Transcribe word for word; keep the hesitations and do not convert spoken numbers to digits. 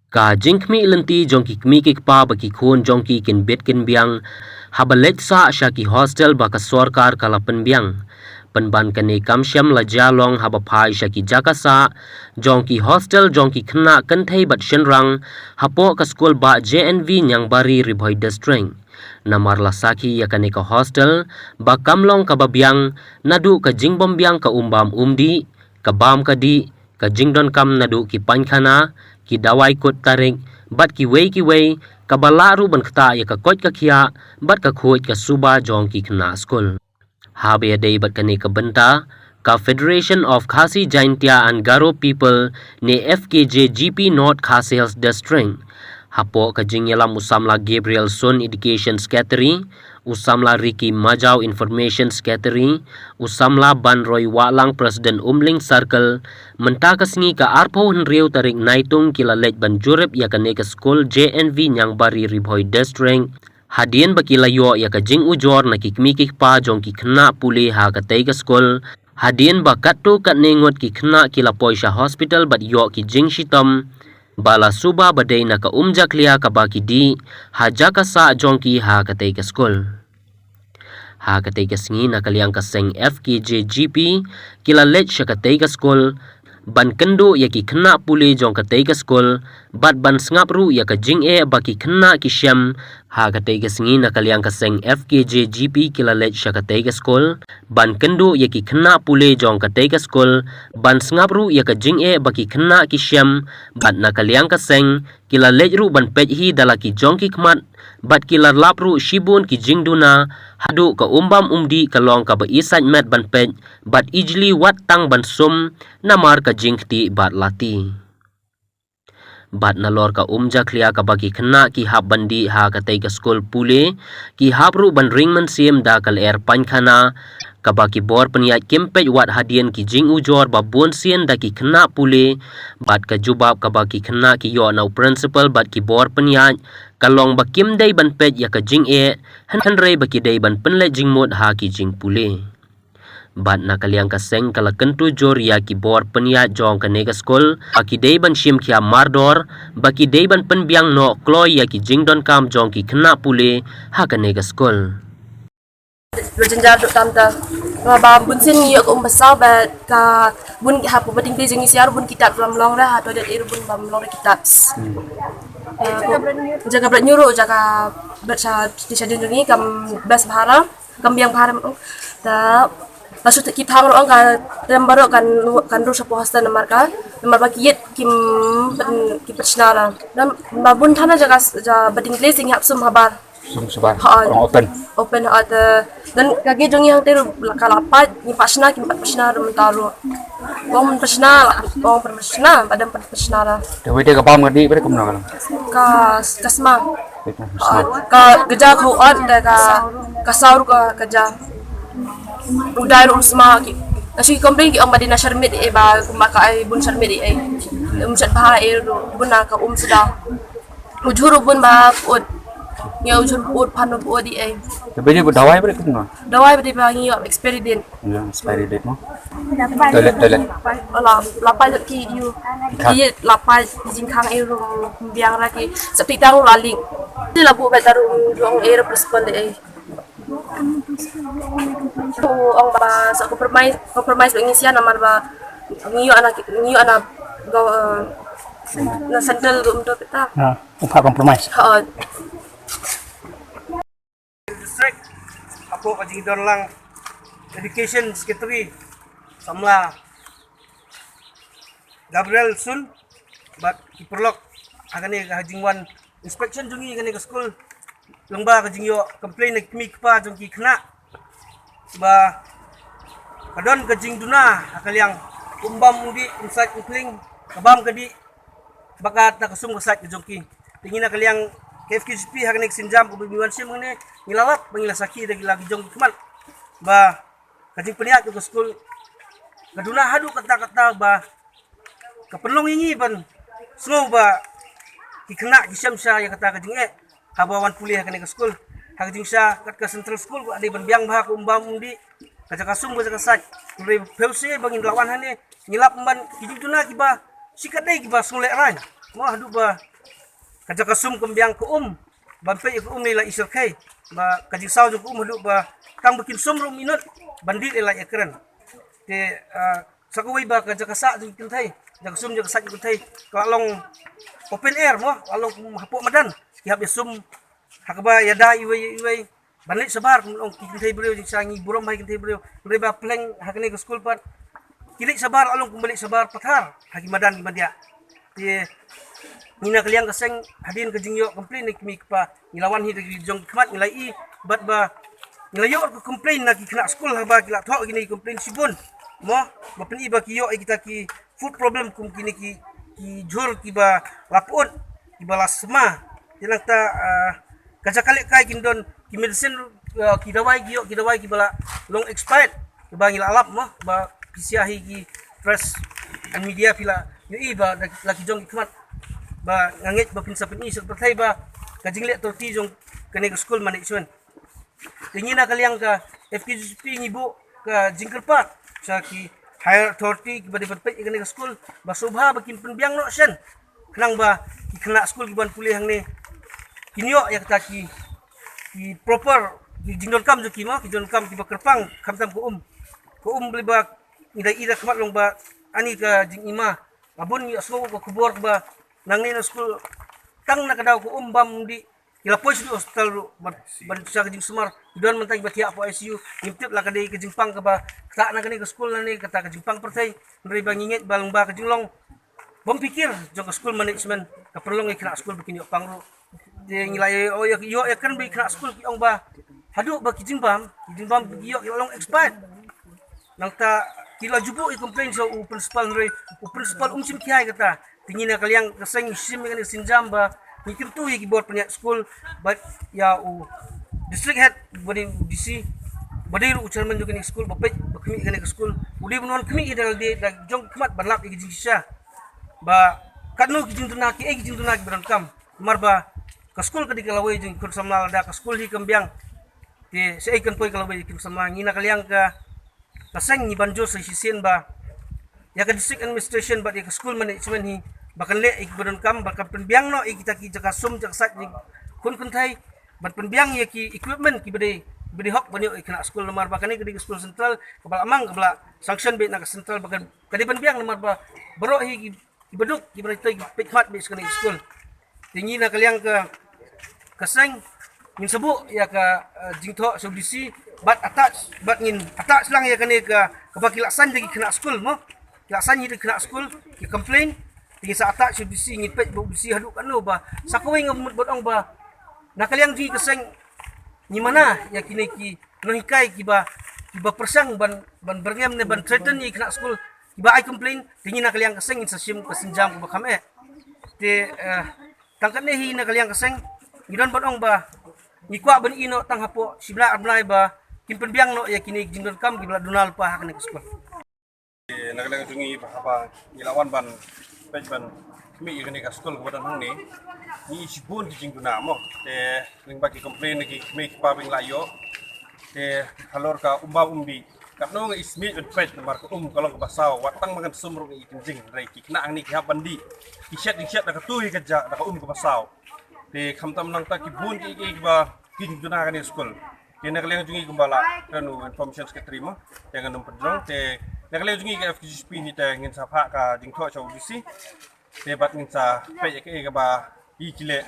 Ka jingkhmih lynti jong ki kmie ki kpa ba ki khun jong ki kin bit kin biang haba leit sah sha ki hostel ba ka sorkar ka la pynbiang. Pynban kane kam shym la jia long haba phai sha ki jaka sah jong ki hostel jong ki khynnah kynthei bad shynrang hapoh ka skul bah J N V Nyangbari Ri Bhoi District. Namar la sakhi ïa kane ka hostel ba kam long kaba biang naduh ka jingbym biang ka um bam um dih, ka bam ka dih, ka jingdonkam naduh ki painkhana, ki dawai kut tarik bad kiwei kiwei, kaba lah ruh ban ktah ïa ka koit ka khiah bad ka khuid ka suba jong ki khynnah skul. Haba ïadei bad kane ka bynta, ka Federation of Khasi Jaintia and Garo People ne F K J G P North Khasi Hills District, hapoh ka jingïalam u samla Gabriel Sun, Education Secretary, u samla Ricky Majaw, Information Secretary, u samla Banroi Wahlang, President Umling Circle, mynta ka sngi ka arphew hynriew tarik Naitung ki la leit ban jurip ïa kane ka skul J N V Nyangbari Ri Bhoi District, hadien ba ki la ïoh ïa ka jingujor na ki kmie ki kpa jong ki khynnah pule ha katei ka skul, hadien ba katto katne ngut ki khynnah ki la poi sha hospital bad ïoh ki jingshitom ba la suba ba dei na ka um jakhlia kaba ki dih ha jaka sah jong ki ha katei ka skul. Ha katei ka sngi na ka liang ka seng F K J G P ki la leit sha katei ka skul ban kynduh ïa ki khynnah pule jong katei ka skul bad ban sngap ruh ïa ka jingeh ba ki khynnah ki shem. Ha katei ka sngi na ka liang ka seng F K J G P ki la leit sha katei ka skul ban kynduh ïa ki khynnah pule jong katei ka skul ban sngap ruh ïa ka jingeh ba ki khynnah ki shem, bad na ka liang ka seng ki la leit ruh ban peit hi da la ki jong ki khmat bad ki la lap ruh shibun ki jingduna, haduh ka um bam um dih ka long kaba i sait met ban peit bad i jli wat tang ban sum namar ka jingktieh bad lati. Bad nalor ka um jakhlia kaba ki khynnah ki hap ban dih ha katei ka skul pule, ki hap ruh ban ring mynsiem da ka lyer painkhana kaba ki bor pynïaid kim peit wat hadien ki jingujor ba bun sien da ki khynnah pule. Bad ka jubab kaba ki khynnah ki ïoh na u principal bad ki bor pynïaid ka long ba kim dei ban peit ïa ka jingeh, hynrei ba ki dei ban pynleit jingmut ha ki jingpule. Bad na ka liang ka seng ka la kyntu jur ïa ki bor pynïaid jong kane ka skul ba ki dei ban shim khia mardor, ba ki dei ban pynbiang noh kloi ïa ki jingdonkam jong ki khynnah pule ha kane ka skul. Rujinjar duk tam ta. Ba bun sien ngi ïoh ka um ba saw ba ka bun ki hap ba ting te jong ngi siar bun kitab ram long ra ha toilet ir bun bam long ra kitab. Jaga bret nyuruh jaga bret sa ti sa din jong ngi kam best bhara. Kam biang bha ram ong. Ta la shu ki thang ro ong ka tem baro kan kan ru shapo hostel namar ka namar ba ki yet kim pen ki pachna la. Dan ba bun thana jaga ja bading place ngi hap sum habar. Sum subar. Ha. Orang open. Open ha ta dan ka ge jong ngi hang te ru ka la pat ngi pachna kim pat pachna ru menta ru. Ong pachna la ong pachna badam pat pachna la. Te wei te ka bam ka di bade kumno ka. Ka kasma. Ka geja ka ot da ka ka saur ka geja. Udai rum sma ki. Nasu ki complain ki ong ba dina sharmit e ba kumba ka ai bun sharmit e. Um shat bha e ru bun na ka um suda. Ujhur bun ba ut. Ngi ujhur ut phan ba ut e. Te bini bu dawai bade kumno. Dawai bade ba ngi experiment. Ya, expiry date mo. Toilet, toilet. Ola, lapai ki yu. Ki lapai jingkhang e ru biang ra ki. Sepi tang la ling. Ti la bu ba taru jong e ru principal de e. Tu ong ba sa compromise, compromise ba ngi sia namar ba ngi yu ana ngi yu ana go na central go mdo peta. Ha, upa compromise. Ha. District, hapoh ka jingdon lang Education Secretary samla Gabriel Sun bad ki paralok ha kane ka jingwan inspection jong ngi kane ka skul. Lyngba ka jingïoh complain na ki kmie ki kpa jong ki khynnah ba ka don ka jingduna ha ka liang um bam um dih um sait um pling ka bam ka dih ba ka ta ka sum ka sait ka jong ki. Te ngi na ka liang K F K G P ha kane ka sienjam kaba ngi wan shim hangne ngi la lap ba ngi la sakhi da ki la ki jong ki khmat ba ka jingpynïaid ka skul ka duna haduh katta katta ba ka pynlong ïa ngi ban sngew ba ki khynnah ki shem sha ïa kata ka jingeh. Haba wan pule ha kane ka skul ha ka jingsha kat ka central school ka dei ban biang bha ka um bam um dih ka jaka sum ka jaka sait. Hynrei phew se ba ngin la wan hangne ngi lap ban ki jingduna kiba shi kat dei kiba sngewlehrain mo haduh ba ka jaka sum kam biang ka um, ban peit ka um ne la i syrkhei, ba ka jingsaw jong ka um haduh ba tang ba kin sum ruh minot ban dih la i kren. Te ah, sa kawei ba ka jaka sah jong ki kynthei, jaka sum jaka sah jong ki kynthei ka la long open air mo, ka la long kum hapoh madan, ki hap ïa sum ha kaba ïada iwei ïa iwei. Ban leit shabar kum long ki kynthei briew, jingshisha ngi burom ha ki kynthei briew. Hynrei ba pyrshang ha kane ka skul pat ki leit shabar, ka la long kum ba leit shabar pathar ha ki madan ki madiah. Te ngi na ka liang ka seng, hadien ka jingïoh complain na ki kmie ki kpa, ngi la wan hi da ki jong ki khmat, ngi la ïohi bad ba ngi la ïoh ka complain na ki khynnah skul, haba ki la thoh kine ki complain shibun mo, ba pyni ba ki ïoh ïa kita ki food problem kum kine ki, ki jhur kiba la pyut, kiba la sma. Te nangta ah, ka jaka lehkai kin don ki medicine, ah, ki dawai ki ïoh, ki dawai kiba la long expired, kiba ngi la lap mo, ba phi sha hi ki press and media phi la ïohi ba da la ki jong ki khmat, ba nga ngeit ba phin sa pyni sha ka pyrthei ba ka jingleh authority jong kane ka school management. Te ngi na ka liang ka F K G P ngi buh ka jingkyrpad sha ki higher authority kiba dei ban peit ïa kane ka skul, ba sngewbha ba kin pynbiang noh shen, khnang ba ki khynnah skul kiban pule hangne kin ïoh ïa kata ki, ki proper, ki jingdonkam jong ki mo, ki jingdonkam kiba kyrpang, khamtam ka um. Ka um, balei ba ngi da i da khmat long ba ani ka jingima, ka bun ngi sngew ka khubor ba nangne na skul tang na ka daw ka um bam dih, ki la poi sha hospital ruh ban, ban sha ka jingsumar. Ki don mynta kiba thiah hapoh I C U. Ngim tip la ka dei ka jingpang kaba ktah na kane ka skul lane kata ka jingpang pyrthei. Hynrei ba ngi ngeit ba long ba ka jinglong bym phikir jong ka skul management ka pynlong ïa ki khynnah skul ba kin ïoh pang ruh. Te ngi la ïoh, ïoh, ïoh ïa kren ba ki khynnah skul ki ong ba haduh ba ki jingbam, ki jingbam ki ïoh ki la long expired. Nangta ki la ju buh ïa complain sha u principal, hynrei u principal um shim khia ïa kata. Te ngi na ka liang ka seng ngi shim ïa kane ka sienjam ba ngi kyntu ïa ki bor pynïaid skul bad ïa u district head ba dei u D C ba dei ruh u chairman jong kane ka skul ba peit ba khmih ïa kane ka skul. U dei ban wan khmih ïa da lade da jong khmat ban lap ïa ki jingshisha ba katno ki jingduna, kiei ki jingduna kiba donkam. Namar ba ka skul ka dei ka lawei jong ki khun samla, lada ka skul hi kam biang te shaei kan poi ka lawei jong ki khun samla. Ngi na ka liang ka ka seng ngi ban jur sa shisien ba ïa ka district administration bad ïa ka school management hi ba kan leh ïa kiba donkam, ba kan pynbiang noh ïa kita ki jaka sum jaka sait jong ki khun kynthei, ban pynbiang ïa ki equipment kiba dei, kiba dei hok ban ïoh ïa ki khynnah skul. Namar ba kane ka dei ka skul central kaba la mang, kaba la sanction beit na ka central, ba kan, ka dei ban biang namar ba baroh hi ki kiba duk, kiba dei ki peit khmat beit sha kane ka skul. Te ngi na ka liang ka, ka seng ngin sa buh ïa ka, eh, jingthoh sha u D C bad attach, bad ngin attach lang ïa kane ka, kaba ki la sign da ki khynnah skul mo. Ki la sign hi da ki khynnah skul ki complain. Te ngin sa attach sha u D C, ngin peit ba u D C haduh katno ba, sa kawei nga mut ban ong ba na ka liang jong ngi ka seng ngi mana ïa kine ki nonghikai kiba, kiba pyrshang ban, ban byrngem ne ban threaten ïa ki khynnah skul kiba ai complain. Te ngi na ka liang ka seng ngin sa shim ka sienjam kaba kham eh. Te, eh, tang katne hi na ka liang ka seng, ngi don ban ong ba ngi kwah ban ïeh noh tang hapoh shi bnai ar bnai ba kin pynbiang noh ïa kine ki jingdonkam kiba la duna lypa ha kane ka skul. Te na ka liang jong ngi ba haba ngi la wan ban peit ban khmih ïa kane ka skul kaba don hangne, ngi ïohi shibun ki jingduna mo. Te lyngba ki complain na ki kmie ki kpa ba ngi la ïoh, te halor ka um bam um dih, katno nga ismit ban peit namar ka um ka long kaba saw, wat tang ba ngan sum ruh nga i kynjing, hynrei ki khynnah hangne ki hap ban dih, ki shet, ki shet da katu hi ka jah da ka um kaba saw. Te khamtam nangta ki bun ki, ki, kiba ki jingduna kane skul. Te na ka liang jong ngi kumba la kren u information secretary mo, te ngan ym pynjrong. Te na ka liang jong ngi ka F K G P hi te ngin sa phah ka jingthoh sha u D C. Te bad ngin sa peit ïa kaei kaba i ki leh